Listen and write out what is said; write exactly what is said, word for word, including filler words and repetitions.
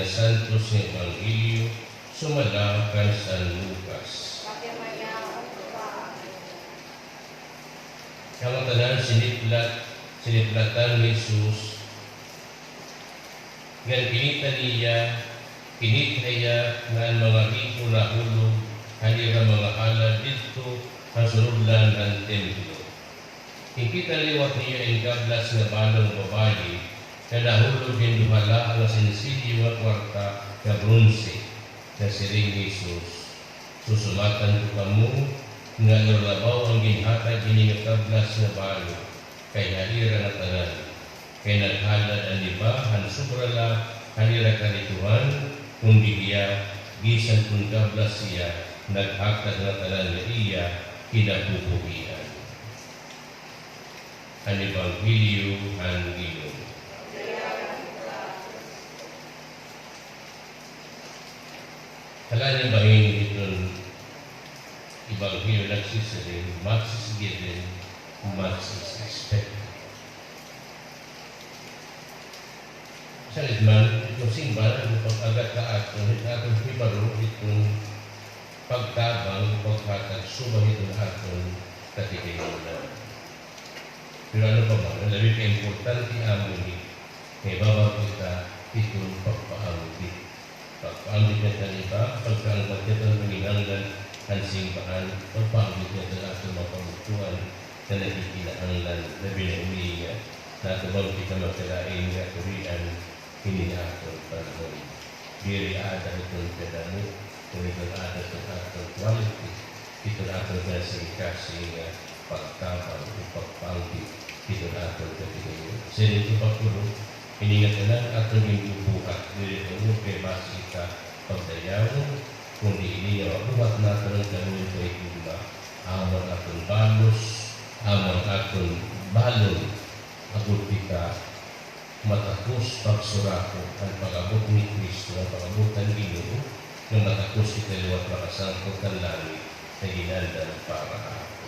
Santos nga Ebanghelyo sumala kan San Lucas. An ngatanan siniplat, siniplatan ni Jesus, ngan kinita niya, kinita niya nga an mga ribo nahulog han ira mga halad didto ha surudlan han templo. Ginkita liwat niya in kablas nga balo nga babaye nga nahulog hin duha la nga sensilyo nga kwarta nga bronse. Nasiring hi Jesus, "Susumatan ko kamo nga ira labaw an ginhatag hini nga kablas nga balo, kay ha ira ngatanan. Kay naghalad an iba han sobra la han ira karituhan, kundi hiya, bisan kon kablas hiya, naghatag ngatanan nga iya kinabubuhian." An Ebanghelyo han Ginoo. Hala, an bahin hiton Ebanghelyo nagsisiring, "Much is given, much is expected." Salit man, iton simbahan, iton pag-agat ha aton, iton aton hibaro, iton pagtabang, paghatag, subay hiton aton katigayonan. Pero ano pa man, an labi ka importante amo ini, nga ibabag kita hiton pagpaambit. Pagpaambit ngada han iba, pagpaambit ngada han manginahanglan han simbahan, pagpaambit ngada han aton mga kabugtoan nga nagkikinahanglan, labi na ini nga natubang kita magkalain nga kurian hini nga aton panahon. Diri aada iton kadamo, ngan iton aada iton aton quality, iton aton kasingkasing nga pagtabang o pagpaambit iton aton katigayonan. Siring pa iton pagtulok, ini ngatanan aton ginbubuhat, diri tungod kay basi kita pagdayawon, kundi ini nga mabuhat naton an kaluoy nga paghigugma, amo an aton balos, amo an aton balon, agod kita matakos pagsurakop an pag-abot ni Cristo, an pag-abot han Ginoo, nga matakos kita liwat makasangkot han langit nga ginandan para ha aton.